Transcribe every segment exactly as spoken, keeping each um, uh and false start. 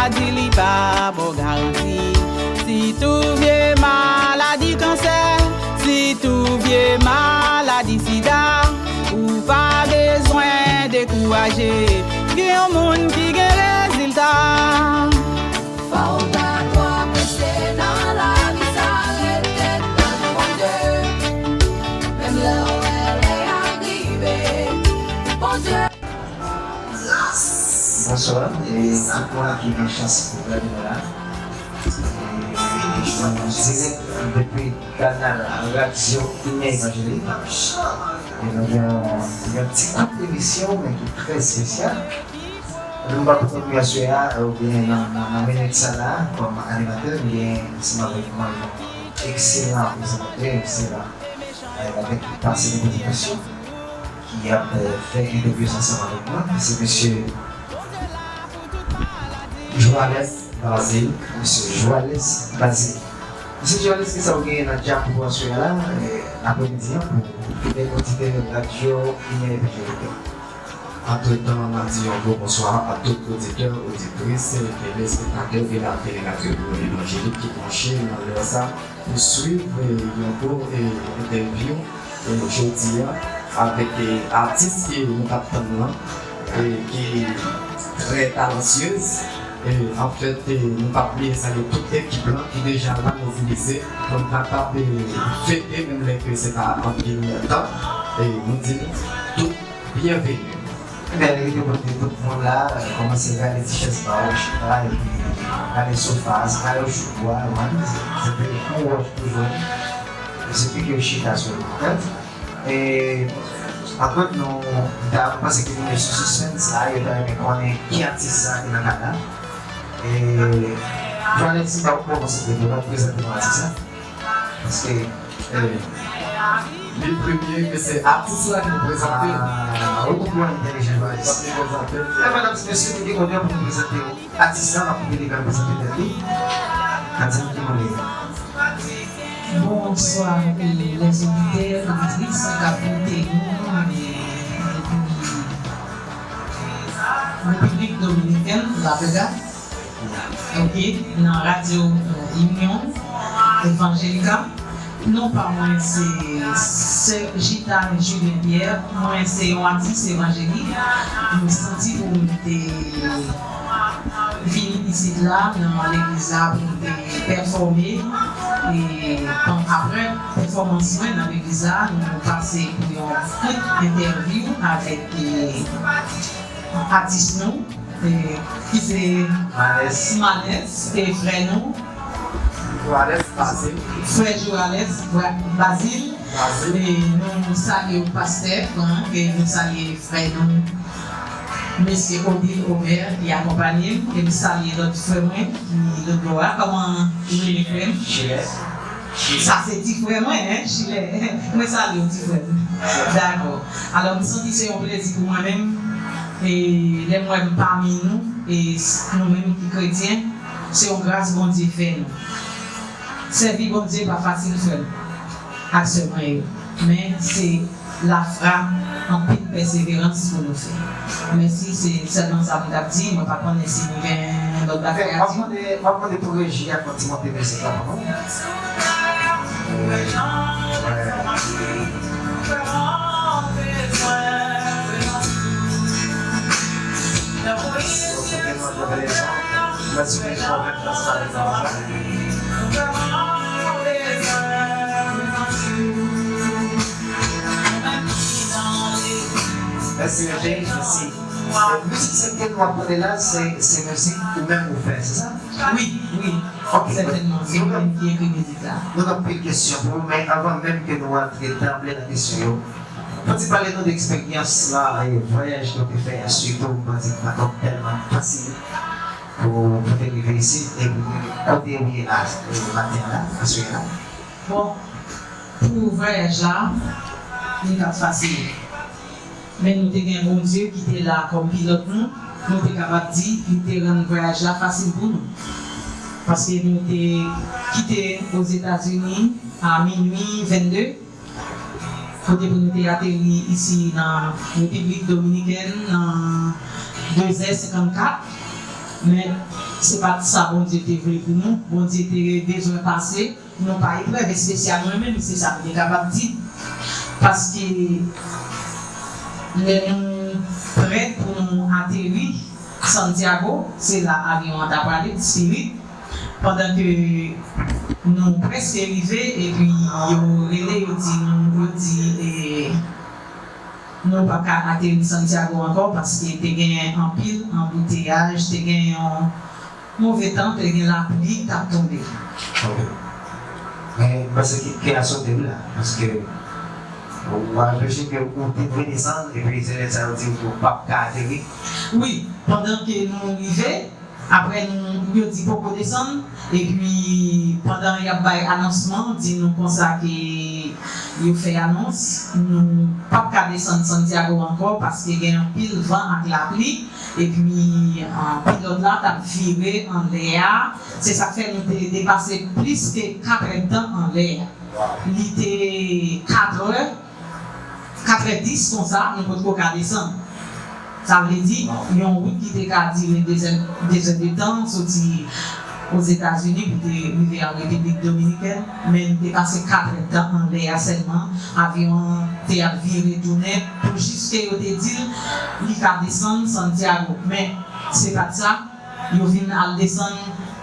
Di li pa ba w garanti. Sitou vye maladi kansè, sitou vye maladi sida, ou pa bezwen dekouraje. Gen yon moun ki gen rezilta. Fò w pa twò prese nan lavi sa, rete tann Bondye. Menm lè w wè lè a rive, Bondye. Bonswa, e tout moun ki gen chans pou gade nou la. E nou dirèk depi kanal Radyo Imè Evanjelik. E nou gen yon, yon ti kout emisyon, men ki trè espesyal. Nou pa pote premye aswè a, oubyen nan, nan, nan minit sa la, kòm animatè, nou gen ansanm avèk mwen yon ekselan prezantatè, ekselan animatè ki pase nan prezantasyon, ki ap, eh, fè entèvyou sa ansanm avèk mwen. Se mesye Joales Bazile, mesye Joales Bazile. Mesye Joales, kisa w genyen nan dyakou aswè a la, eh, aprèmidi an pou fidèl oditè Radyo Imè Evanjelik yo? Antretan, n ap di yon gwo bonswa a tout oditè, oditris, telespektatè de la Tele Radyo Evanjelik ki branche nan lè sa pou swiv, eh, yon gwo, eh, entèvyou, eh, jodi a avèk, eh, atis ke nou t ap tann lan, eh, ki trè talansyez. Eh, anfèt, eh, nou p ap bliye salye tout ekip lan ki deja la mobilize pou n kapab, eh, fete, menm lè ke se pa anpil tan. Eh, nou di nou tout byenveni. Ebyen, li te pote tout moun la, kòmanse rale ti chèz ba yo, chita, epi rale sofa, rale chou bwa, ou konprann? Se, se te yon wòch pou jwenn. Se pi ke chita sou yon tèt. E, antre nou, m ta, m panse ke nou te sou sispann sa, yo ta renmen konnen ki atis sa ki nan kay la. E, Joales, m ta pwomose ke nou prezante nou atis sa. Paske, eh, li premye, men se atis la ki prezante. Ah, ou twò entèlijan, Joales. Sa te prezante. E, medam e mesye, nou gen onè pou nou prezante w atis la, n ap kite li prezante tèt li. N ap di nou ki moun li ye. Bonswa, eh, les auditeurs, auditrices k ap koute nou, eh, depi Repiblik Dominikèn, La Vega. Ok, nan radyo, eh, Union Evangelica. Non pa mwen se Sè Gita Julien Pierre. Mwen se yon atis evanjelik. Mwen santi pou mwen te vini isit la nan legliz la pou mwen te pèfòme. E bon, apre pèfòmans mwen nan legliz la, nou pase pou yon kout entèvyou avèk, eh, atis nou. E, ki se Manès. Manès, e frè nou. Joales Bazil. Frè Joales Bra-, Bazil. Bazil. E nou salye w, pastè, hein, e nou salye frè nou, mesye Odile Omer, ki akonpanye m, e m salye lòt frè mwen, ki lòt bò a. Kòman ou rele frè m? Chilè. Sa se ti frè mwen, hein, Chilè. Mwen salye w, ti frè m. Dakò. Alò, m santi se yon plezi pou mwen menm, e lè m wè m pami nou, e s-, nou menm ki kretyen, se yon gras Bondye fè nou. Sèvi Bondye pa fasil, frè m ak sè mwen yo. Men se lafra, anpil pèseverans pou nou fè. Mèsi, se sèlman sa m t ap di. Mwen pa konnen si nou gen lòt bagay a di. M ap mande, m ap mande pou reji a fè yon ti monte mizik la pou nou. Mèsi, Roger. Mèsi. Mizik sa ke nou ap tande la, se, se mizik ou menm ou fè, se sa? Wi, wi. Ok. Sètènman, se mwen menm ki ekri mizik la. Nou gen anpil kesyon pou ou, men anvan menm ke nou antre danble nan kesyon yo, fò w ti pale nou de eksperyans la, e vwayaj ke w te fè a, sitou, m panse ke pa t ap tèlman fasil pou, pou te rive isit, e pou kote ou ye la, e maten la, aswè la. Bon, pou vwayaj la, li pa t fasil. Men nou te gen Bondye ki te la kòm pilòt nou, nou te kapab di li te rann vwayaj la fasil pou nou. Paske nou te kite Ozetazini a minui vennde, kote pou nou te ateri isi nan Repiblik Dominikèn nan de zè senkannkat. Men Se pa t sa Bondye te vle pou nou. Bondye te bezwen pase nou pa eprèv espesyal. Mwen menm, se sa m te kapab di. Paske lè nou prèt pou nou ateri Santiago, se la avyon an ta prale, Spirit. Pandan ke nou prèske rive, epi yo rele, yo di nou, yo di, e, nou pa ka ateri Santiago ankò, paske te gen anpil anbouteyaj, te gen yon move tan, te gen lapli k t ap tonbe. Ok. Men, m panse ke, ke a sote wi la, paske w a reflechi ke ou te dwe desann, epi se lè sa yo di w ke w p ap ka ateri. Wi, pandan ke nou rive, apre nou, yo di poko desann, epi pandan y ap bay anonsman, di nou konsa ke yo fè anons, nou p ap ka desann Santiago ankò, paske gen anpil van ak lapli, epi, ah, pilòt la t ap vire anlè a. Se sa k fè nou te, te pase plis ke katrè tan anlè a. Li te katrè, katrè dis konsa, nou potko ka desann. Sa vle di, yon wout ki te ka dire de zè, de zè de tan, soti Ozetazini pou te rive an Repiblik Dominikèn, men nou te pase katrè tan anlè a sèlman. Avyon an te ap vire tounen pou jis ke yo te di l li ka desann Santiago. Men, se pa t sa, yo vin al desann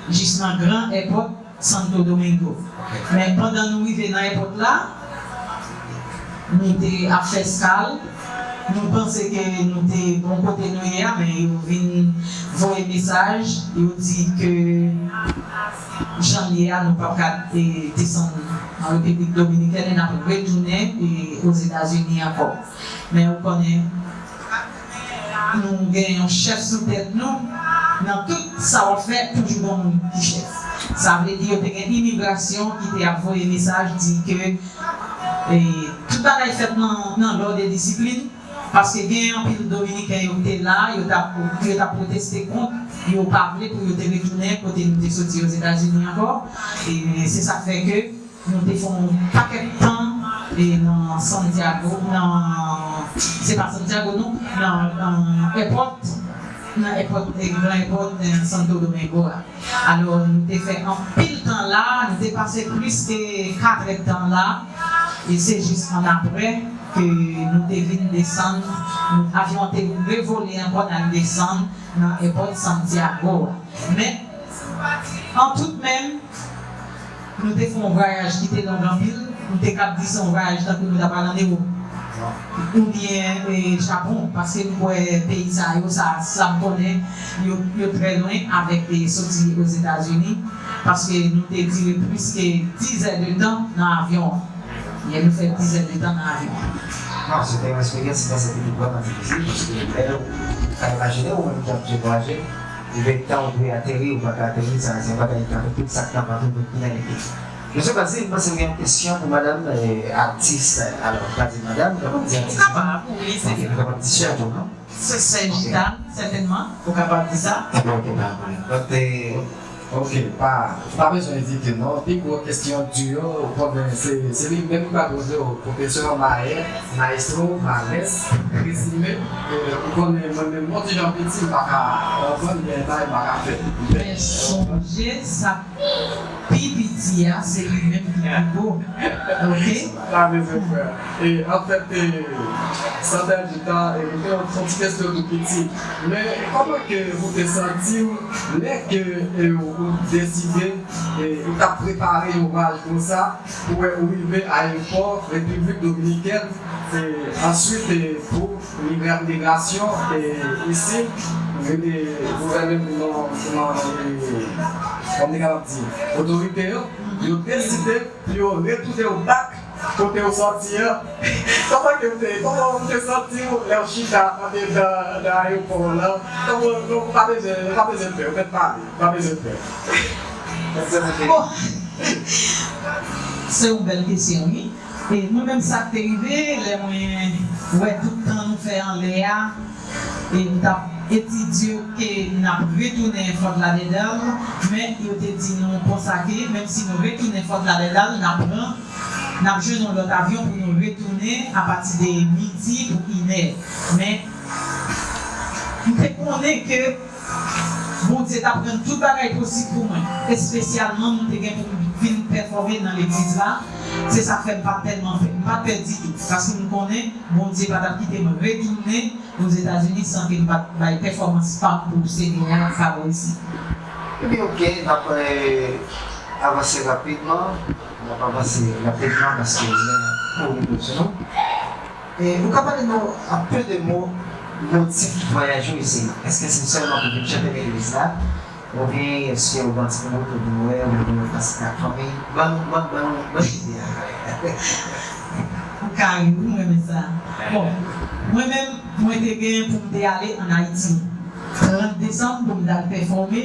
jis nan gran èpòt Santo Domingo. Men pandan nou rive nan èpòt la, nou te ap fè eskal, nou panse ke nou te bon kote nou ye a, men yo vin voye mesaj, yo di ke jan l ye a, nou p ap ka, e, desann an Repiblik Dominikèn e n ap retounen, e, Ozetazini ankò. Men ou konnen, nou gen yon chèf sou tèt nou. Nan tout sa w ap fè, toujou gen yon moun ki chèf. Sa vle di yo te gen imigrasyon ki te ap voye mesaj di ke, e, tout bagay fèt nan, nan lòd e disiplin, paske gen anpil Dominiken yo te la, yo t ap, yo t ap pwoteste kont, yo pa vle pou yo te retounen kote nou te soti Ozetazini ankò. E se sa k fè ke nou te fè yon pakèt tan, e, nan Santiago, nan, se pa Santiago non, nan, nan èpòt, nan èpòt, e, gran èpòt, e, Santo Domingo a. Alò, nou te fè anpil tan la, nou te pase plis ke katrè tan la, e se jis annapre ke nou te vin desann, avyon an te revole ankò, n al desann nan èpòt Santiago a. Men, an tout menm, nou te fè yon vwayaj ki te long anpil. M te kab di se yon vwayaj tankou nou ta pral ann Ewòp oubyen, e, Japon, paske m kwè peyi sa yo, sa, sa m konnen, yo, yo trè lwen avèk, e, soti Ozetazini, paske nou te dire plis ke diz è de tan nan avyon an. Yè nou fè diz è de tan nan avyon an. Non, se te yon eksperyans, se te vrèman difisil, paske lè ou ka imajine ou menm ki ap vwayaje, rive tan ou dwe ateri, ou pa ka ateri, sa se yon bagay ki ka fè tout sa k nan vant ou vin pi nan epis. Mesye Bazil, m panse w gen yon kesyon pou madanm, e, atis, alò, pa di madanm, nou kapab di atis. Ou kapab, wi, se. Ok, nou kapab di sè tou, non? Se sè Jita, sètènman, ou kapab di sa. Ebyen, ok, pa pwoblèm. Donk, e, ok, pa, pa bezwen ezite, non. Pi gwo kesyon di yo, pwoblèm, se, se li menm ki pral poze w, pwofesè, mayè, mayestwo, malès, rezime. E, ou konnen, mwen menm, yon ti jan piti, m pa ka konprann, gen bagay m pa ka fè. Men sonje, sa pi piti a, se li menm ki pi gwo. Ok? Sa vle di frè. E, anfèt, e, san pèdi tan, e, nou te yon, yon ti kesyon tou piti. Men, kòman ke ou te santi w lè ke, e, ou deside, e, ou t ap prepare yon vwayaj konsa, pou wè ou rive ayewopò Repiblik Dominikèn, e, answit, e, pou migra-, migrasyon, e, isi, e, gouvènman, kòman, e, kòman m te kapab di, otorite yo, yo deside pou yo retounen w back kote w sòti an. Kòman ke w te, kòman w te santi w lè w chita andedan, nan ayewopò an? Kòman, non, pa bezwen, pa bezwen pè, ou mèt pale, pa bezwen pè. Bon, se yon bèl kesyon, wi. E mwen menm, sa k te rive, lè mwen wè tout tan nou fè anlè a, e m t ap etidye ke n ap retounen Fort Lauderdale, men yo te di nou konsa ke, menm si nou retounen Fort Lauderdale, n ap pran, n ap jwenn yon lòt avyon pou nou retounen apati de midi pou inè. Men, m te konnen ke Bondye t ap rann tout bagay posib pou mwen, espesyalman m te gen pou m vin pèfòme nan legliz la. Se sa k fè m pa t tèlman pè. M pa t pè ditou, paske m konnen Bondye pa t ap kite m retounen Ozetazini san ke m pa t bay pèfòmans pa m pou Senyè a sa bò isi. Ebyen, oke, n ap, eh, avanse rapidman. N ap avanse rapidman paske lè a kouri dosye nou. E ou ka pale nou, an pe de mo, motif vwayaj ou isi? Èske se sèlman pou vin chante legliz la? Oubyen èske ou gen ti moun ou vin wè, ou vin pase ak fanmi? Ban nou, ban, ban nou, ban nou ide a. Ou ka ri wi, m renmen sa. Bon, mwen menm, mwen te gen pou m te ale ann Ayiti trant desanm pou m t al pèfòme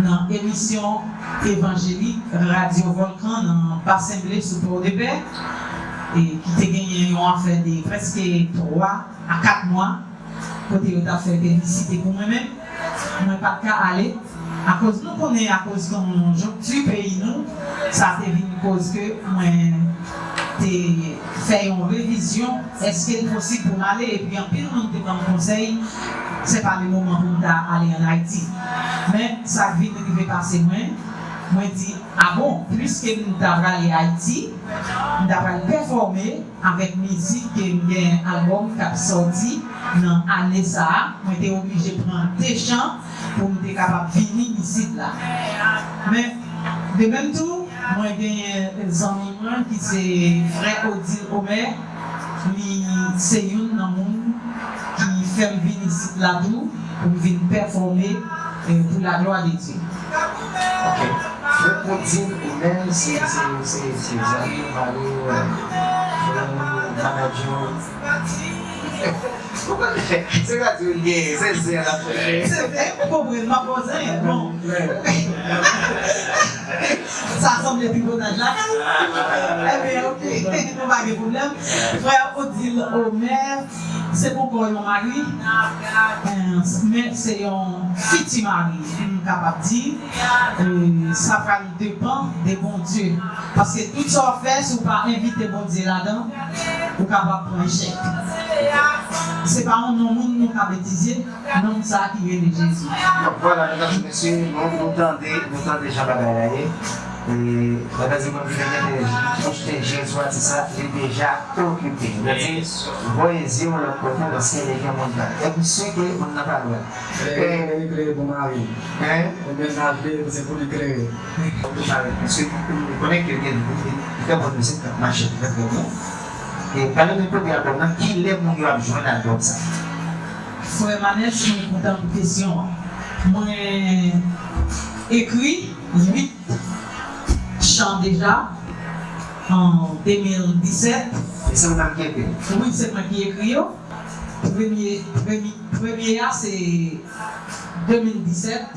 nan emisyon evanjelik Radyo Volkan nan Basen Ble sou Pòdepè, e ki te genyen yon afè de prèske twa a kat mwa, kote yo t ap fè piblisite pou mwen menm. Mwen pa t ka ale, akoz nou konnen, akoz konjonnkti peyi nou, sa te vin koz ke mwen te fè yon revizyon, èske l posib pou m ale, epi anpil moun te ban m konsèy, se pa le moman pou m ta ale ann Ayiti. Men, sa k vin rive pase mwen, mwen di, a bon, pliske m ta prale Ayiti, m ta pral pèfòme avèk mizik ke m gen albòm k ap sòti nan ane sa a, mwen te oblije pran de chan pou m te kapab vini isit la. Men, de menm tou, mwen genyen zanmi mwen ki se frè Odile Omer, li se youn nan moun ki fè m vin isit la tou pou m vin pèfòme, eh, pou la glwa de Dye. Ok. Frè Odile Omer, se, se, se, se zanmi, mari, eh, frè, manadjè. Ou konnen, se radyo l genyen, se zen l ap fè. Se vre, ou konprann, m ap poze, bon. Sa sanble tripotaj lakay. Ebyen, ok, nou pa gen pwoblèm. Frè Odile Omer, se poko yon mari, eh, men se yon fiti mari, m kapab di. Eh, sa pral depann de Bondye. Paske tout sa w ap fè, si w pa envite Bondye ladan, ou kapab pran echèk. Se pa yon non moun nou ka betize, nonm sa ki rele Jezi. Donk, vwala, medam e mesye, nou, nou tande, nou tande jan bagay la ye. E, bagay yo konn vin gen te, nou te Jezi a di sa, li deja okipe. Li di, voye zye w lòt kote, paske li gen moun la. E m si ke moun nan pa lwen. Li klere pou mari. Hein? Konbyen n a vle, se pou li klere. Ou pale, paske ou konnen ke gen, gen, gen bon mizik k ap mache trè, trè byen. E pale nou kote albòm nan, kilè moun yo ap jwenn albòm sa? Frè Manès, mwen kontan pou kesyon an. Mwen ekri uit chan deja an de mil disèt. E se ou menm ki ekri? Wi, se mwen ki ekri yo. Premye, premye, premye a se de mil disèt,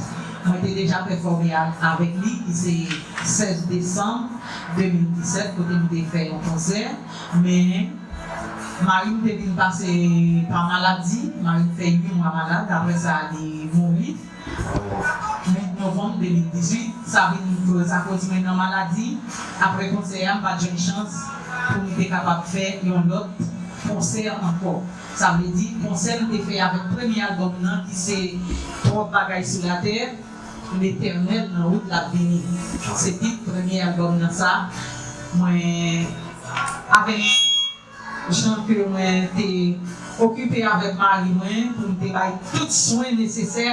mwen te deja pèfòme a, avèk li, ki se sèz desanm de mil disèt, kote m te fè yon konsè. Men, mari m te vin pase pa maladi, mari m fè uit mwa malad, apre sa, li mouri. Uit novanm de mil dizuit, sa vin koz, akoz mwen nan maladi. Apre konsè a, m pa t jwenn chans pou m te kapab fè yon lòt konsè ankò. Sa vle di, konsè m te fè avèk premye albòm nan, ki se Twòp Bagay sou Latè, Letènèl nan wout l ap vini. Se tit premye albòm nan sa. Mwen, avèk jan ke mwen te okipe avèk mari mwen pou m te bay tout swen nesesè,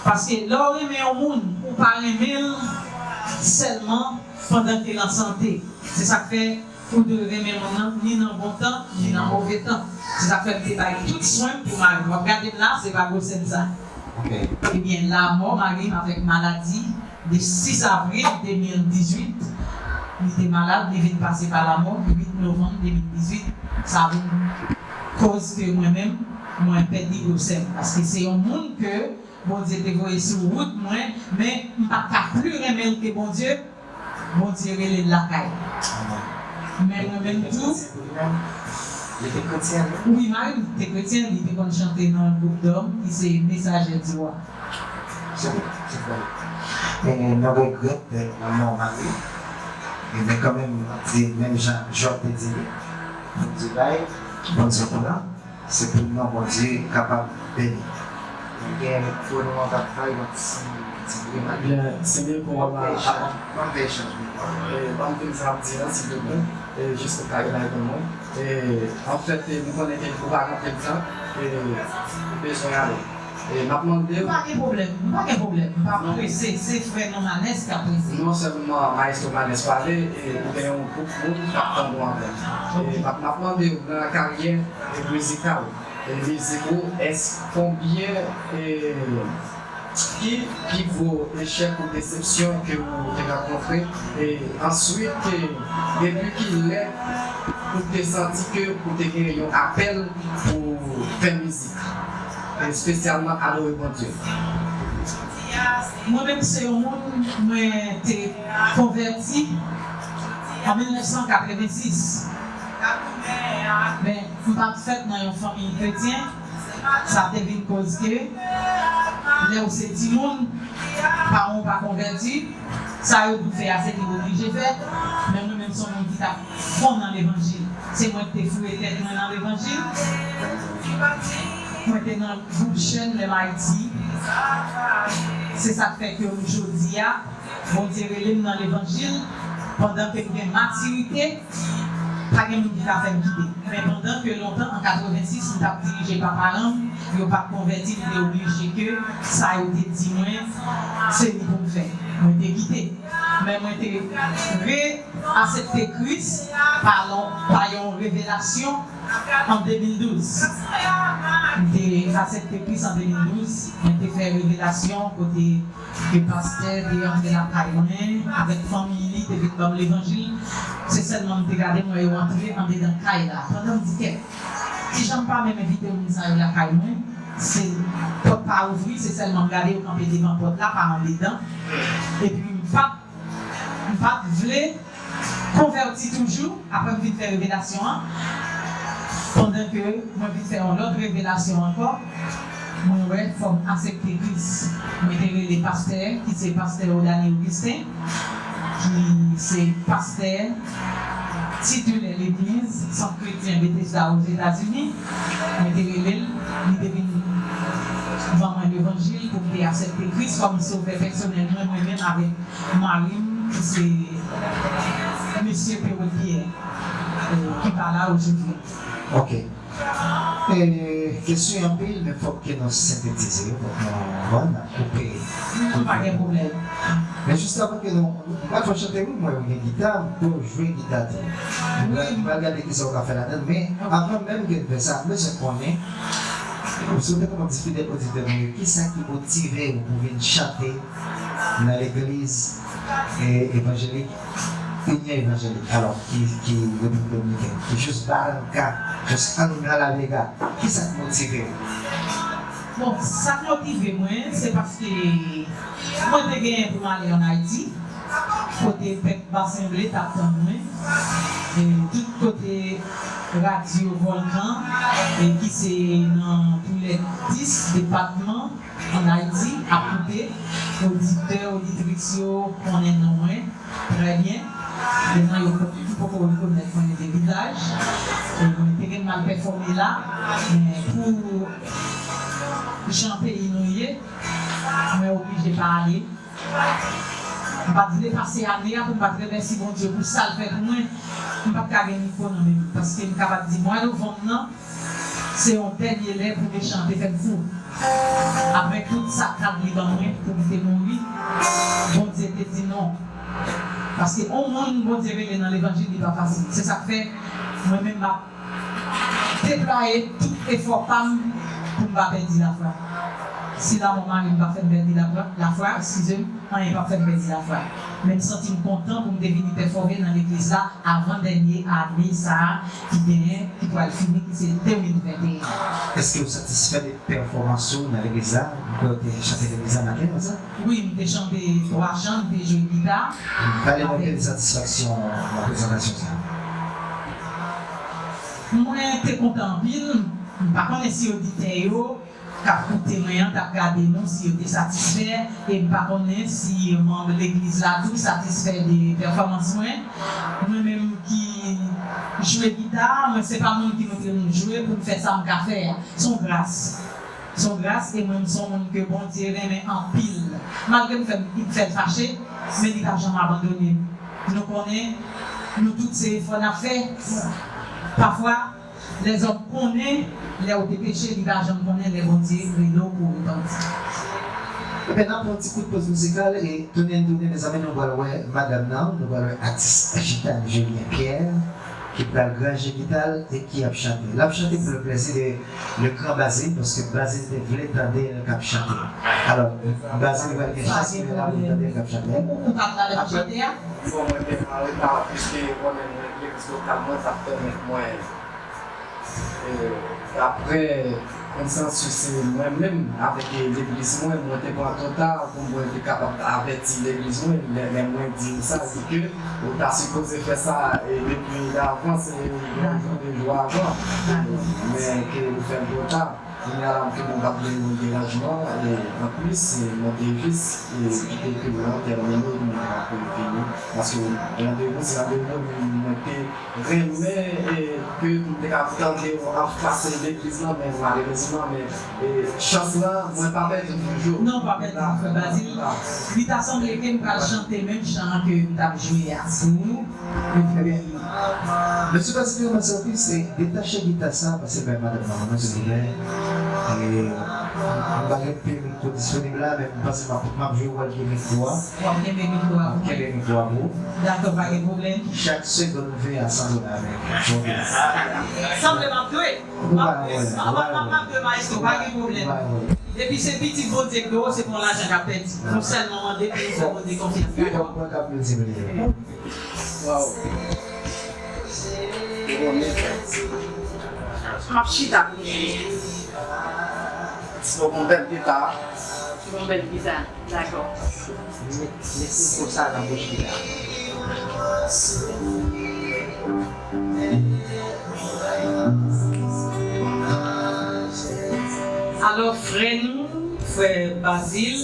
paske lè w renmen yon moun, ou pa renmen l sèlman pandan ke l an sante. Se sa k fè ou dwe renmen moun nan ni nan bon tan, ni nan move tan. Se sa k fè m te bay tout swen m pou mari m. W ap gade m la, se pa gwosè m sa. Ebyen, lanmò mari m avèk maladi, de sis avril de mil dizuit, li te malad, li vin pase pa lanmò, uit novanm de mil dizuit, sa vin koz ke mwen menm, mwen pèdi gwosè m. Paske se yon moun ke Bondye te voye sou wout mwen, men m pa t ka pli renmen l ke Bondye, Bondye rele l lakay. Men mwen menm tou. Li te kretyen, wi? Wi, mari m te kretyen, li te konn chante nan gwoup dòm ki se Messager du Roi. Se vre, se vre. E nou regrèt lanmò mari. E men kanmenm, nou di, menm jan Jòb te di li, Bondye bay, Bondye pran, se pou non Bondye kapab beni. Gen mikwo nou an k ap fè yon ti, ti bri. Ebyen, se byen pou w ap, ap fè echanj mikwo. E, ban m fin sa ap di an, silvouplè. E, jis pou Kayla reponn mwen. E, anfèt, e, nou konnen ke ou pa gen anpil tan. E, ou bezwen ale. E, m ap mande w. M pa gen pwoblèm, m pa gen pwoblèm. M pa prese, se frè Nòmalès k ap prese. Non sèlman Mayestwo Malès pale, e, ou gen yon gwoup moun k ap tann ou ankò. E, m ap, m ap mande w nan karyè, e, mizikal. E mizik ou, èske konbyen, e, ki pi gwo echèk ou desepsyon ke ou te rankontre? E answit, e, depi kilè ou te santi ke ou te gen yon apèl pou fè mizik, espesyalman adore Bondye? Mwen menm se yon moun, mwen te konvèti an mil nèf san katrevensis. Men, m pa t fèt nan yon fanmi kretyen. Sa te vin koz ke lè w se timoun, paran w pa konvèti, sa yo di w fè a se li w oblije fè. Men mwen menm se yon moun ki t ap fon nan levanjil. Se mwen ki te foure tèt mwen nan levanjil. Mwen te nan gwoup jèn Lèm Ayiti. Se sa k fè ke jodi a, Bondye rele m nan levanjil, pandan ke m gen matirite, pa gen moun ki ka fè m kite. Men pandan ke lontan, an katrevensis, m t ap dirije pa paran m, yo pa t konvèti, m te oblije ke sa yo te di mwen, se li pou m fè. Mwen te kite. Men mwen te re-, asepte Kris pa lon, pa yon revelasyon an de mil douz. M te asepte Kris an de mil douz. Mwen te fè revelasyon kote ke pastè te antre lakay mwen avèk fanmi li, te vin ban m levanjil. Se sèlman m te gade, m wè yo antre andedan kay la. Pandan m di, "Kèt, kijan m pa menm envite moun sa yo lakay mwen?" Se pòt pa ouvri, se sèlman m gade yo kanpe devan pòt la, pa andedan. Epi m pa t, m pa t vle konvèti toujou, apre m vin fè revelasyon an. Pandan ke mwen vin fè yon lòt revelasyon ankò, mwen wè fò m aksepte Kris. Mwen te rele pastè, ki se pastè Odani Augustin, ki se pastè titilè legliz Sant Kretyen Bethesda Ozetazini. Mwen te rele l, li te vin ban mwen levanjil pou m te aksepte Kris kòm sovè pèsonèl mwen, mwen menm avèk mari m, ki se mesye Perot Pierre, e, ki pa la ojodwi. Ok. E, kesyon anpil, men fòk ke nou sentetize yo, fòk nou, bon, n ap koupe. Pa gen pwoblèm. Men jis avan ke nou, nou pral fè chante, wi, mwen, ou gen gita, ou jwe gita tou. Nou pral, nou pral gade kisa ou ka fè ladan, men avan menm ke n fè sa, m bezwen konnen, si w te kapab di fidèl oditè nou yo, kisa ki motive w pou vin chante nan legliz, e, evanjelik, Inyon Evanjelik, alò, ki, ki Repiblik Dominikèn, ki jis Baranka, jis Anra La Vega. Kisa k motive w? Bon, sa k motive mwen, se paske mwen te genyen pou m ale ann Ayiti, kote pèp Basen Ble t ap tann mwen, e tout kote radyo Volkan, e ki se nan toulèdis depatman, ann Ayiti ap koute, oditè, oditris yo konnen non mwen trè byen. Devan yo poko rekonèt mwen de vizaj. E mwen te gen mal pèfòme la, men pou jan peyi nou ye, mwen oblije pa ale. M pa t vle pase ane a pou m pa t remèsye Bondye pou sa l fè pou mwen. M pa t ka gen mikwo nan men m, paske m kapab di mwa novanm nan, se yon dènye lè pou mechan te fè m fou. Apre tout sa kad li ban mwen pou m te mouri, Bondye te di non. Paske yon moun Bondye rele nan levanjil, li pa fasil. Se sa k fè, mwen menm, m ap deplwaye tout efò pa m pou m pa pèdi lafwa. Si lanmò mari m pa fè m pèdi lafwa, lafwa, eskize m, anyen p ap fè m pèdi lafwa. Men m santi m kontan pou m te vini pèfòme nan legliz la avan dènye ane sa a ki genyen, ki pral fini, ki se de mil venteyen. Èske w satisfè de pèfòmans ou nan legliz la? M kwè w te chante legliz la maten, konsa? Wi, m te chante twa chan, m te jwe gita. Pale nou de satisfaksyon nan prezantasyon sa a. Mwen te kontan anpil. M pa konnen si oditè yo k ap koute mwen an t ap gade nou, si yo te satisfè, e m pa konnen si manm legliz la tou satisfè de pèfòmans mwen. Mwen menm ki jwe gita, mwen se pa moun ki montre moun jwe pou m fè sa m ka fè a. Se yon gras. Se yon gras, e mwen, m se yon moun ke Bondye renmen anpil. Malgre m fè, m fè l fache, men li pa janm abandone m. Nou konnen, nou tout se efò n ap fè. Pafwa, lèzòm konnen lè ou te peche, li pa janm konnen lè Bondye rele w pou w repanti. Ebyen, n ap pran yon ti kout poz mizikal e tounen n tounen, mezanmi, nou pral wè madanm nan, nou pral wè atis Gitane Julien Pierre, ki pral granje gita l e ki ap chante. L ap chante pou le plezi de le gran Bazil, paske Bazil te vle tande l k ap chante. Alò, Bazil pral gen chans pou l la pou l tande l k ap chante. Ou, ou pa t la lè l ap chante a? Bon, mwen te an reta, piske ou konnen mwen legliz lokal mwen, sa pèmèt mwen, e, daprè konsansis, se mwen menm avèk, e, legliz mwen, mwen te pran tan pou mwen te kapab avèti legliz mwen, lè, lè mwen di sa, di ke ou ta sipoze fè sa, e, depi davans, e, yon jou, de jou avan, men ke ou fè l twò ta. Kounye a la, m te konn pa vle yon deranjman, e anplis, e, mwen te jis, e, kite ke mwen tèmine, mwen te ka fini, paske randevou se randevou, men mwen te renmen, e, ke m te ka tande w anfas legliz lan, men malerezman, men, e, chans lan, mwen pa pèdi l toujou. Non, pa pèdi l, frè Bazil. Li ta sanble ke m pral chante menm chan an ke m t ap jwe a pou ou. Ebyen, mesye Bazil, mèsi anpil, se detache gita sa, pase bay madanm nan, non, silvouplè. E, m pa gen pil mikwo disponib la, men m panse m ap, m ap jwe wòl de mikwo a. W ap kenbe mikwo a pou mwen. M ap kenbe mikwo a pou ou. Dakò, pa gen pwoblèm. Chak segonn ve a san dola ameriken. Bon, sanble m ap dwe. M ap, m ap, m ap, m ap dwe maestro, pa gen pwoblèm. Depi se pitit Bondye k dwe w, se pa yon lajan k ap pèdi. Nou sèlman mande pou nou fè Bondye konfyans. Dakò. Waw. M ap chita pou nou. Sinon, pou bèl gita. Pou bèl gita. Dakò. Met, met mikwo sa nan bouch li la. Alò, frè nou, frè Bazil,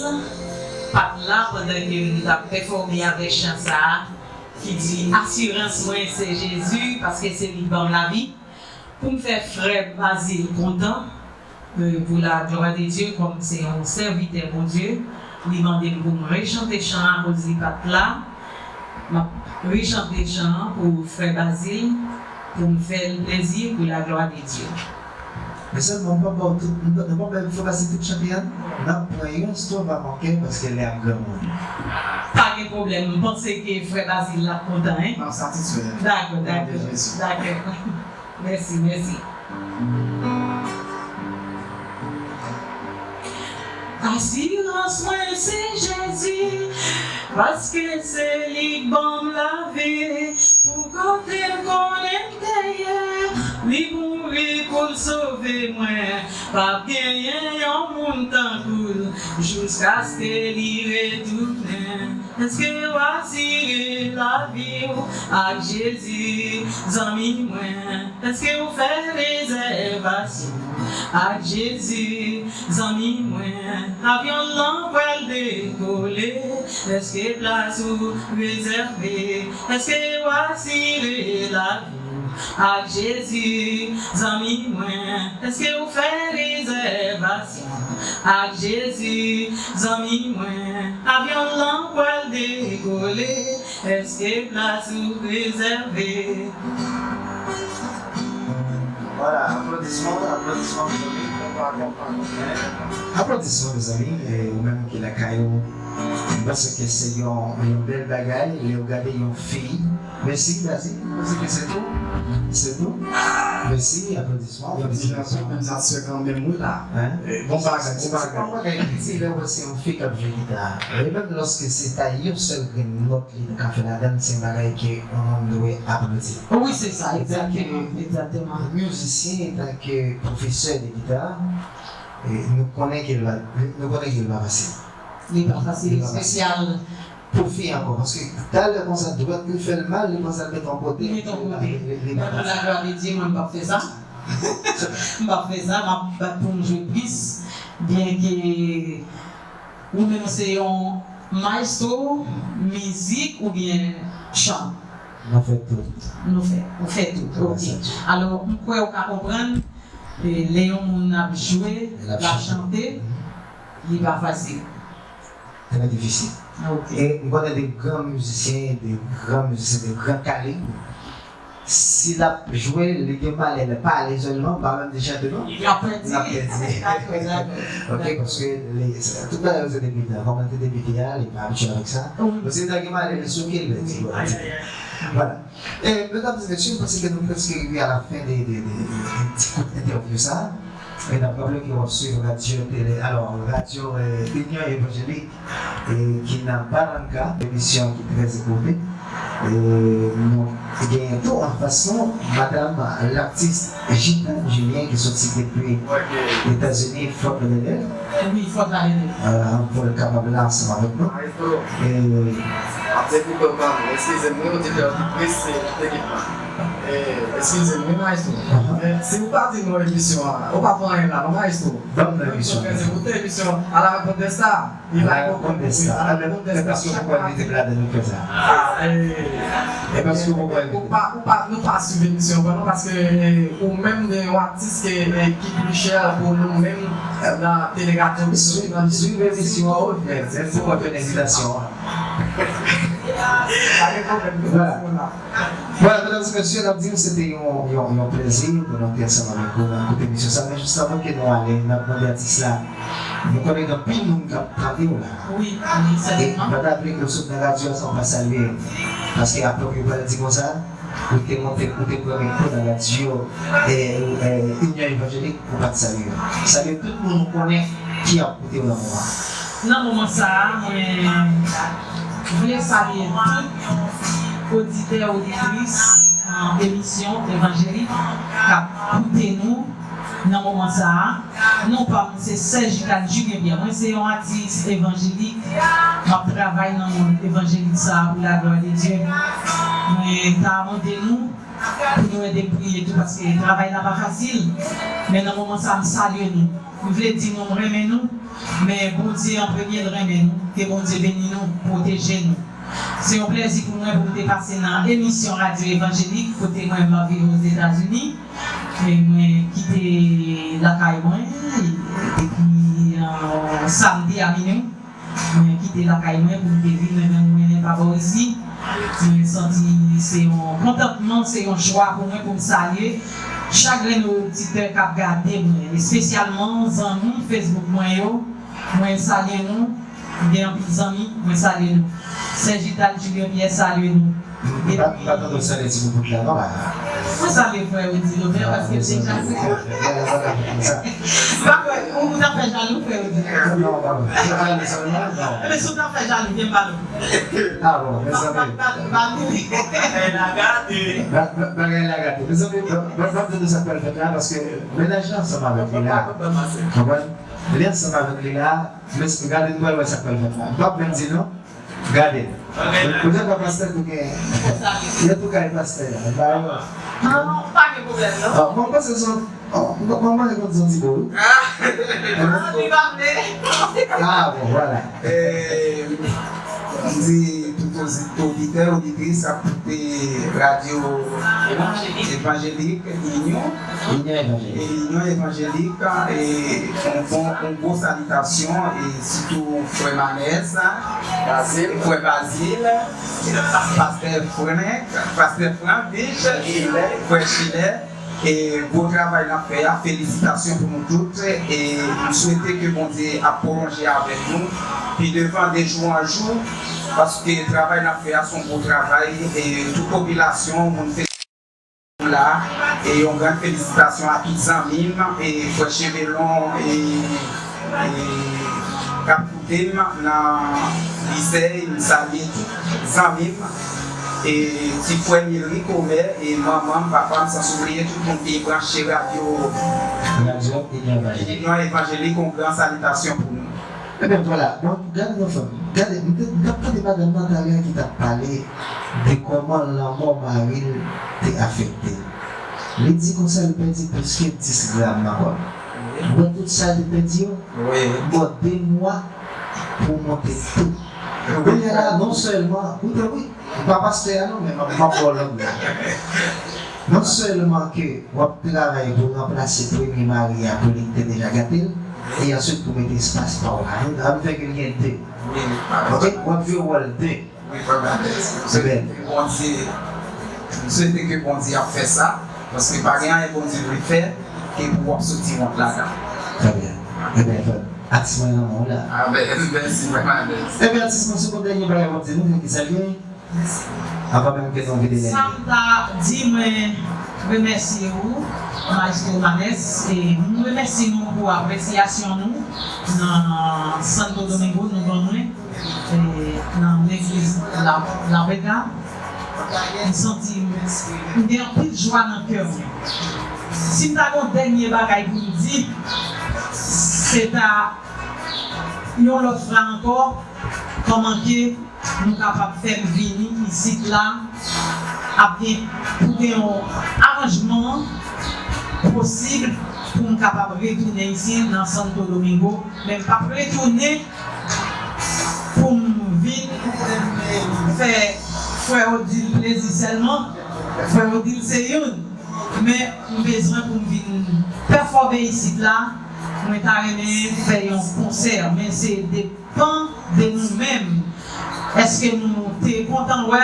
pa t la pandan ke nou t ap pèfòme avèk chan sa a, ki di, Asirans mwen se Jezi, paske se li k ban m lavi. Pou m fè frè Bazil kontan, e, pou la glwa de Dye, kòm se yon sèvitè Bondye, li mande m pou m rechante chan an akoz li pa t la. M ap rechante chan an pou frè Bazil, pou m fè l plezi, pou la glwa de Dye. Men sèlman, m p ap ba w tout, m p ap, m p ap ba w frè Bazil tout chante a, non. N ap pran yon Stromae Marocain paske lè ap granmoun. Pa gen pwoblèm, m panse ke frè Bazil l ap kontan, en. M ap satisfè. Dakò, dakò. Dakò. Mèsi, mèsi. Asirans mwen se Jezi, paske se li k ban m lavi, pou kote m konnen m te ye, li mouri pou l sove mwen, p ap genyen yon moun tankou l, jiskaske li retounen. Èske w asire lavi w ak Jezi, zanmi mwen? Èske w fè rezèvasyon ak Jezi, zanmi mwen? Avyon lan pral dekole, èske plas ou rezève? Èske w asire lavi w ak Jezi, zanmi mwen? Èske w fè rezèvasyon ak Jezi, zanmi mwen? Avyon lan pral dekole, èske plas ou rezève? Vwala, aplodisman, aplodisman, mezanmi. Aplodisman, mezanmi, e, ou menm ki lakay ou, m panse ke se yon, yon bèl bagay, lè w gade yon fi. Mèsi, Bazil, m panse ke se tou. Se tou. Mèsi, aplodisman, aplodisman. Menm sa, se kanmenm, wi, la. Hein? E, bon bagay, se pa yon bagay piti, lè w wè se yon fi k ap jwe gita. E menm lòske se ta yon sèl grenn nòt li ka fè ladann, se yon bagay ke yon moun dwe aplodi. Wi, se sa, egzakteman, egzakteman. Mizisyen, antanke pwofesè de gita, e, nou konnen ke l pa, nou konnen ke l pa fasil. Li pa fasil, espesyal pou fi ankò, paske talè konsa dwèt li fè l mal, li konsa l met yon kote. Li met yon kote. Li, li, li pa fasil. Men pou laglwa de Dye, mwen, m p ap fè sa. M p ap fè sa, m ap bat pou m jwe plis, byenke ou menm se yon maestro, mizik oubyen chan? Nou fè tout. Nou fè, ou fè tout, ok. Alò, m kwè ou ka konprann, E lè yon moun ap jwe, l ap chante, li pa fasil. Trè difisil. Ok. E m konnen de gran mizisyen, de gran mizisyen, de gran kalib. Si l ap jwe, li gen malè, l pale sèlman, pa menm di chante non. L ap pèdi. L ap pèdi. Dakò, dakò. Ok, paske tout bagay yo se debite. Kòman te debite a, li pa abitye avèk sa. Donk si l ta gen malè, li souke, l pèdi. Vwala. E, medam e mesye, m panse ke nou prèske rive a la fen de, de, de, de ti kout entèvyou sa. E n ap raple ke w ap swiv radyo tele, alò, radyo, e, Inyon Evanjelik, e, ki nan Barranca, emisyon ki trè ekoute. E, nou genyen tou anfas nou, madam latis Gita Julien ki soti depi Etazini, Fort Lauderdale. Wi, Fort Lauderdale. Pou l kapab la ansanm avèk nou. Maestro, m ap dekoute w kanmenm. Eskize m, wi, oditè, oditris, tout ekip la. Eskize m, wi, maestro. Men si w pa di nou emisyon an, ou pa fè anyen la, non, maestro? Ban m nan emisyon an. Ou te emisyon an, à la rencontre des stars. À la rencontre des stars. E paske ou poko envite m ladan nou fè sa? E paske ou poko envite m? Ou pa, ou pa, nou pa swiv emisyon an, non, paske ou menm gen yon atis ki, ki pli chè pou nou menm nan Tele Radyo. Swiv, swiv emisyon an, ou fè, menm si w pa fè envitasyon an. Pa gen pwoblèm, nou pa sou la. Vwala, medam e mesye, n ap di w se te yon, yon, yon plezi pou nou te ansanm avèk ou nan kout emisyon sa. Men jis anvan ke nou ale, n ap mande atis la, nou konnen gen anpil moun k ap tande w la. Wi, wi, sètènman. E m pa ta vle ke w sot nan radyo a san w pa salye yo. Paske apre w pral di konsa, ou te monte, ou te pran mikwo nan radyo, e, e, Inyon Evanjelik, ou pa t salye yo. Salye tout moun ou konnen ki ap koute w nan moman. Nan moman sa a, mwen vle salye tout oditè, oditris, e, emisyon Evanjelik k ap koute nou nan moman sa a. Non pa m, se Sè Gitane Julien Pierre. Mwen se yon atis evanjelik. M ap travay nan mond evanjelik sa a pou laglwa de Dye. Mwen ta mande nou pou nou ede m priye tou, paske travay la pa fasil. Men nan moman sa a, m salye nou. M vle di nou m renmen nou, men Bondye an premye l renmen nou. Ke Bondye beni nou, pwoteje nou. Se yon plèzi pou mwen pou m te pase nan emisyon radyo evanjelik kote mwen m ap viv Ozetazini. E mwen kite lakay mwen depi, e, samdi a minwi. Mwen kite lakay mwen pou m te vin nan gang mwen pa bò isi. Mwen santi se yon kontantman, se yon jwa pou mwen pou m salye chak grenn oditè k ap gade mwen, espesyalman zanmi Facebook mwen yo. Mwen salye nou. M gen anpil zanmi, mwen salye nou. Sè Gitane Julien Pierre salye nou. M pa, m pa tande w salye ti boubout la non la. Mwen salye frè Odilove paske l deja se. M pa kwè ou, ou t ap fè jalou frè Odilove. Non, non, non. Ebyen si w t ap fè jalou, vin pale. Ah bon, mezanmi. M pa, m pa, m pa vini. Bagay la gate. Ba, ba, bagay la gate. Mezanmi, ban, ban, ban m di nou sa k pral fèt la, paske mennaj la ansanm avèk li la. Konprann? Li ansanm avèk li la. Mesye, gade, nou pral wè sa k pral fèt la. M p ap menm di non. Gade. Ou te kwè pastè tou gen. Yo tou kay pastè a. Ba yo. Non, pa gen pwoblèm non. Ah, mwen panse se yon, oh, mwen, mwen, mwen konn se yon ti bo wi. Ah, li pa vle. Ah, bon, vwala. Eh, m di tout ozi-, oditè, oditris k ap koute radyo evanjelik. Inyon. Inyon Evanjelik. E Inyon Evanjelik, e, yon bon, yon gwo salitasyon, e sitou frè Manès, Bazil. Frè Bazil, pastè Frank, pastè Frank, Dich, frè Chilè, e gwo travay n ap fè a, felisitasyon pou nou tout, e m swete ke Bondye ap pwolonje avèk nou pi devan de jou an jou, paske travay n ap fè a se yon gwo travay, e tout popilasyon, moun la, e yon gran felisitasyon a tout zanmi m, e frè Chevelon, e, e k ap koute m nan Lisèy, m salye tout zanmi m, e ti frè m Ilric Omer, e manman m, papa m, sanzoubliye tout moun ki branche radyo Inyon Evanjelik, yon gran salitasyon pou nou. Ebyen, vwala. Bon, gade non frè m. Gade, m te, m t ap tande madanm nan talè ki t ap pale de kòman lanmò mari l te afekte l. Li di konsa li pèdi plis ke dis gram nan kò l. Ou wè tout sa li te pèdi yo? Wi. Bò de mwa pou monte tou. Kounye a la, non sèlman, koute wi, m pa pastè a non, men m ap, m ap ba w lòd la. Non sèlman ke w ap travay pou ranplase premye mari a pou li ki te deja gate l, e answit pou mete espas pa w la. Ann, ann fè ke l gen de. Wi, wi. Ok? W ap jwe wòl de. Wi, frè Banès. M swete ke Bondye, m swete ke Bondye ap fè sa, paske pa gen anyen Bondye vle fè ke pou w ap soti wont ladan. Trè byen. Ebyen, frè, atis mwen nan men w la. Amèn. Mèsi, frè Banès. Ebyen, atis mwen, se pou dènye bagay w ap di nou, ki sa l ye? Avan menm ke nou vide lè. Sa m ta di, mwen remèsye ou, Majestè Banès, e m remèsye nou pou apresyasyon nou nan Santo Domingo nou ban mwen, e nan legliz La, La Vega. M santi m, m gen anpil jwa nan kè mwen. Si m ta gen yon dènye bagay pou m di, se ta yon lòt fwa ankò, kòman ke nou kapab fè m vini isit la, ap gen, pou gen yon aranjman posib pou m kapab retounen isi nan Santo Domingo, men m p ap retounen pou m vin fè frè Odile plezi sèlman. Frè Odile se youn, men m bezwen pou m vin pèfòme isit la. Mwen ta renmen fè yon konsè, men se depan de nou menm. Èske nou te kontan wè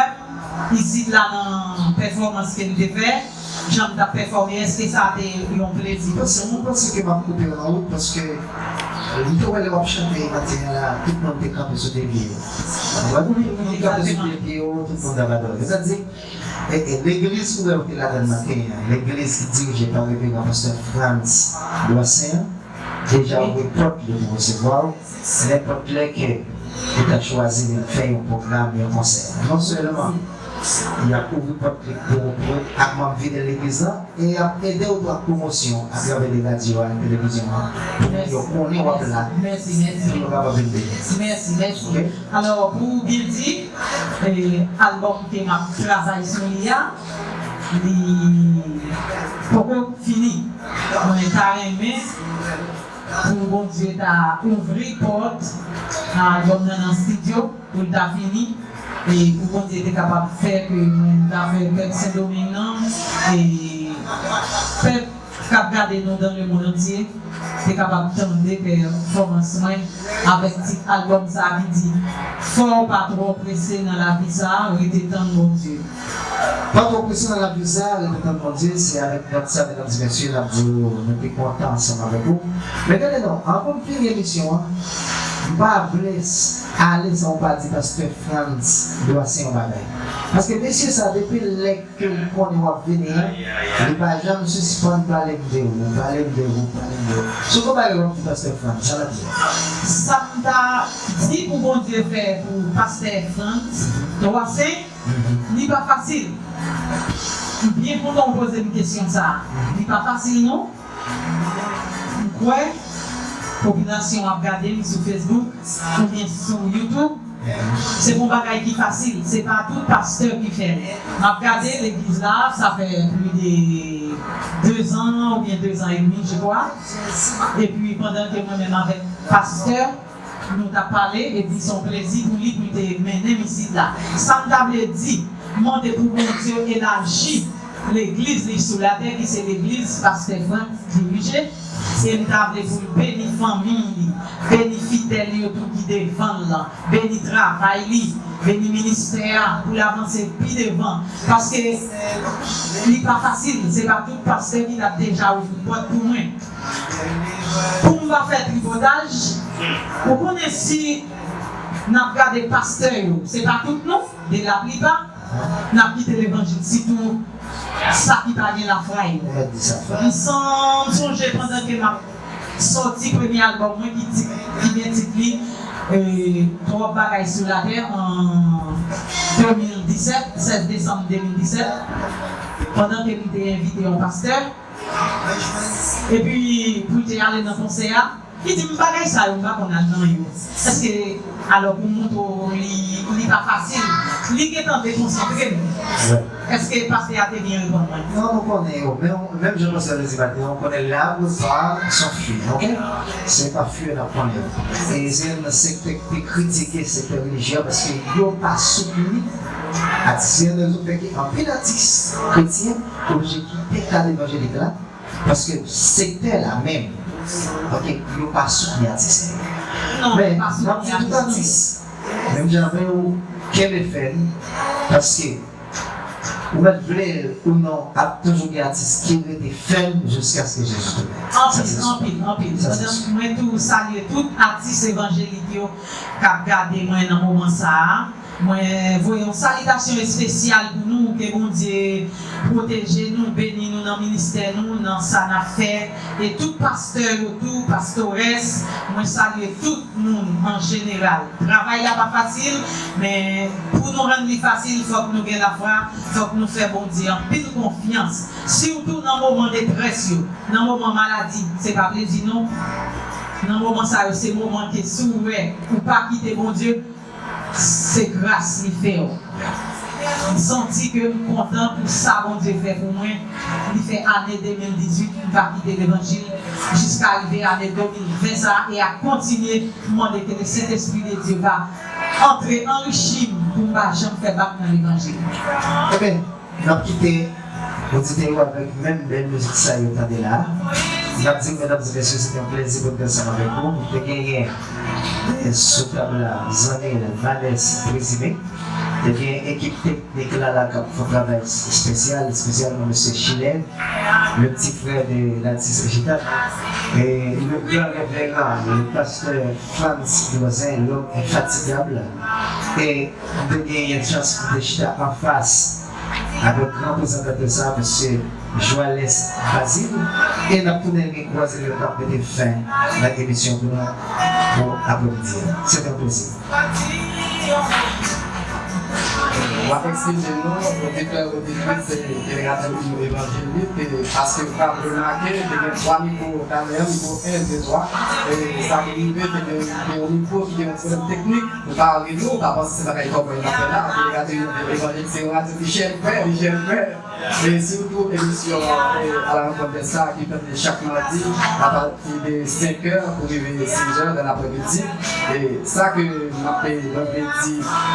m isit la nan pèfòmans ke m te fè? Jan m t ap pèfòme, èske sa te yon plezi pou nou? Mwen panse ke m ap koupe w nan wout paske m te wè lè w ap chante maten an la, tout moun te kanpe sou de pye yo. Tout moun kanpe sou de pye yo, tout moun t ap adore. Sa di, e, e, legliz ou wè w te ladan nan Kenya, legliz ki dirije pa Reveran Pastè Frantz Doissaint an, deja ouvri pòt li pou resevwa w, nenpòt lè ke ou ta chwazi vin fè yon pwogram, yon konsè. Non sèlman y ap ouvri pòt li pou, pou ak manm fidèl legliz la, e y ap ede w tou ak pwomosyon atravè de radyo a, televizyon an, pou moun yo konnen w ap la, pou yo kapab vin beni. Mèsi, mèsi. Ok? Alò, pou byen di, e, albòm ke m ap travay sou li a, li poko fini. Mwen ta renmen pou Bondye ta ouvri pòt a albòm nan nan estidyo, pou l ta fini, e pou Bondye te kapab fè ke mwen ta fè pèp Sendomeng nan, e pèp k ap gade nou dans le monde entier, te kapab tande pèfòmans mwen avèk tit albòm sa a ki di, Fò w pa twò prese nan lavi sa a, rete tann Bondye. Pa twò prese nan lavi sa a, rete tann Bondye, se avèk nòt sa, medam e mesye, n ap di w nou te kontan ansanm avèk ou. Men gade non, anvan m fini emisyon an, m pa vle s-, ale san w pa di pastè Frantz Doissaint yon bagay. Paske mesye sa, depi lè ke m konnen w ap vini an, li pa janm sispann pale m de ou, pale m de ou, pale m de ou. Si w gon bagay w ap di pastè Frantz, sa l ap di? Sa m ta di pou Bondye fè pou pastè Frantz Doissaint, li pa fasil. M byen kontan w poze m kesyon sa a. Li pa fasil non. M kwè popilasyon ap gade m sou Facebook oubyen sou YouTube. Se pa yon bagay ki fasil. Se pa tout pastè ki fè l. M ap gade legliz la, sa fè plis de dezan oubyen dezan edmi, je crois. Epi pandan ke mwen menm avèk pastè, nou t ap pale, epi se yon plezi pou li, pou l te mennen m isit la. Sa m ta vle di, mande pou Bondye elaji legliz li sou latè, ki se legliz pastè Frantz dirije. E m ta vle pou l beni fanmi li, beni fidèl li yo tout ki devan l lan, beni travay li, beni ministè a, pou l avanse pi devan. Paske li pa fasil, se pa tout pastè ki t ap deja ouvri pòt pou mwen. Pou m pa fè tripotaj, ou konnen si n ap gade pastè yo, se pa tout non, de laplipa, n ap kite levanjil, sitou sa ki pa gen lafwa yo. M san-, m sonje pandan ke m ap sòti premye albòm mwen ki tit, ki gen tit li, e, Twòp Bagay sou Latè an de mil disèt, sèz desanm de mil disèt, pandan ke m te envite yon pastè, epi pou l te ale nan konsè a, li di m, "Bagay sa yo, m pa konn al nan yo." Èske, alò, pou m montre w, li, li pa fasil. Li gentan dekonsantre m. Èske pastè a te byen reponn mwen? Non, nou konnen yo. Men, menm jan pastè a te di maten, nou konnen la plupart sont fous, ok? Se pa fou n ap konnen yo. E se youn nan sektè ki pi kritike sektè relijye a, paske yo pa soutni Atis se yon rezon k fè ke anpil atis kretyen oblije kite kad evanjelik la, paske sektè la menm, ok, yo pa soutni atis yo. Men, m ap di tout atis, menm jan avè w, kenbe fèm, paske ou mèt vle l ou non, ap toujou gen atis ki rete fèm jiskaske Jezi tounen. Anpil, anpil, anpil. Mwen tou salye tout atis evanjelik yo k ap gade mwen nan moman sa a. Mwen voye yon salitasyon espesyal pou nou, ke Bondye pwoteje nou, beni nou nan ministè nou, nan sa n ap fè. E tout pastè yo tou, pastores, mwen salye tout moun an jeneral. Travay la pa fasil, men pou nou rann li fasil, fòk nou gen lafwa, fòk nou fè Bondye anpil konfyans. Sitou nan moman detrès yo, nan moman maladi, se pa plezi non. Nan moman sa yo, se moman ke si w wè ou pa kite Bondye, se gras li fè w. M santi ke m kontan pou sa Bondye fè pou mwen. Li fè ane de mil dizuit m pa kite levanjil jiska rive ane de mil ven sa a e ap kontinye. M mande ke le Sentespri de Dye va antre anrichi m pou m pa janm fè bak nan levanjil. Ebyen, n ap kite oditè yo avèk menm bèl mizik sa yo tande la. N ap di medam e mesye, se te yon plezi pou n te ansanm avèk ou. Nou te genyen, eh, sou tab la, zanmi l, Manès Prezime. Te gen ekip teknik la, la k ap fè yon travay espesyal, espesyalman mesye Chilè, le petit frère de l'artiste Ajitan, et le grand révérend, le pasteur Frantz Dozen, l'homme infatigable. E m te genyen chans pou m te chita anfas avèk gran prezantatè sa, mesye Joales Bazile. E n ap tounen gen kwaze lè n ap mete fen nan emisyon pou nou pou apremidi a. Se te yon plezi. W ap eskize nou, oditè, oditris, e, de radyo Inyon Evanjelik, e, paske w ap remake, te gen twa mikwo talè, mikwo en, de, twa, e, sa ki rive, te gen, te gen yon mikwo ki te gen yon pwoblèm teknik, nou pa rele w, pa panse se bagay kòmon y ap fè la, de radyo Inyon Evanjelik, se yon radyo ki chèlbè, li chèlbè. E sitou emisyon, e, A la Rencontre des Stars ki fèt chak madi apati de senk è pou rive sis è nan lapremidi. E sa ke m ap, mwen vle di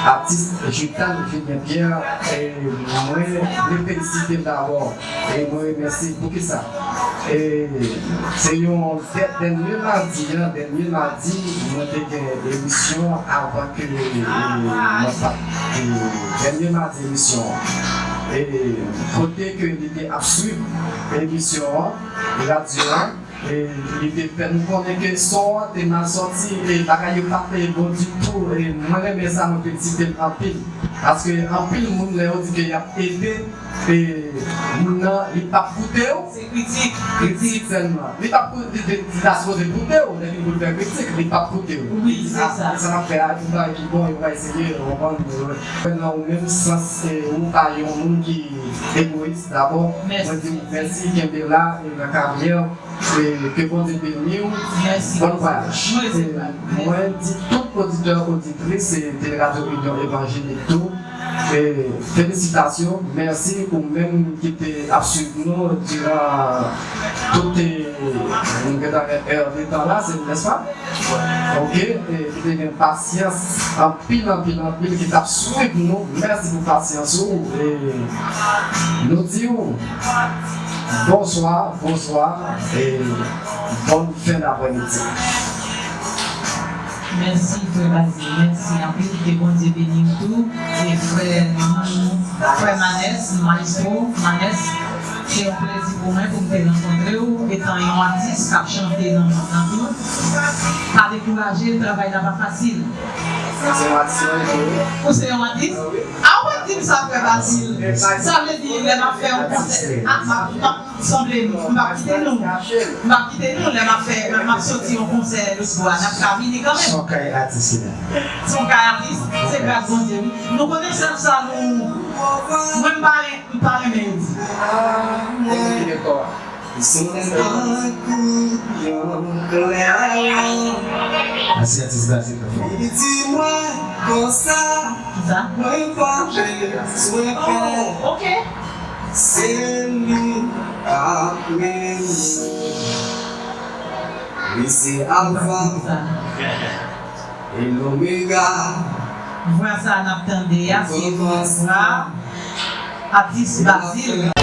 atis Jutan Julien Pierre, e mwen vle felisite l dabò. E mwen remèsye l. Poukisa? E se yon dè-, dènye madi, an, dènye madi, mwen te gen emisyon avan ke, e, mwen pa, e, dènye madi emisyon an. E kote ke li te ap swiv emisyon an, radyo an, e li te fè nou konnen ke son an te mal sòti, e bagay yo pa t bon ditou, e mwen renmen sa, mwen felisite l anpil. Paske anpil moun, lè yo di ke y ap ede, e, moun nan, li p ap koute w. Se kritik. Kritik sèlman. Li p ap kou-, li, li, li ta sipoze koute w, lè vin pou l fè kritik, li p ap koute w. Wi, se sa. Sa n ap fè a, yon bagay ki bon, yon bagay serye, ou konprann? Nan ou menm sans, e, ou pa yon moun ki egoyis dabò. Mèsi. Mwen di w mèsi, kenbe la, e nan karyè w, e ke Bondye beni w. Mèsi. Bon vwayaj. Mwen di tout oditè, oditris, e de Radyo Inyon Evanjelik tou, e felisitasyon, mèsi ou menm ki te ap swiv nou diran tout, e, nou gentan gen è de tan la, se, nèspa? Ok, e ki te gen pasyans, anpil, anpil, anpil ki t ap swiv nou. Mèsi pou pasyans ou. E nou di w bonswa, bonswa, e bòn fen dapremidi. Mèsi, frè Bazil. Mèsi anpil. Ke Bondye beni w tou. E frè nou, frè Manès, maestro Manès, se yon plezi pou mwen pou m te rankontre w, etan yon atis k ap chante nan mond lan tou. Pa dekouraje, travay la pa fasil. Mwen se yon atis, mwen, tou. Ou se yon atis? Ah, wi. Ah, ou pa t di m sa, frè Bazil. Sa vle di, lè m ap fè yon konsè, ah, m ap, m ap sanble nou. M p ap kite nou. M p ap kite nou lè m ap fè, lè m ap soti yon konsè lòtbò a. N ap ka vini kanmenm. Son kay atis li la. Son kay atis. Se gras Bondye, wi. Nou konnen sèl sa nou, mwen m pa ren-, m pa renmen yo di. Mwen tankou yon klè. Mèsi atis Bazil, nou fè. Li di mwen konsa, kisa? Mwen pa bezwen pè. Oh, ok. Se li k ap mennen. Li se Alfa e Lomega. Vwa sa a n ap tande a, se vwa atis Bazil.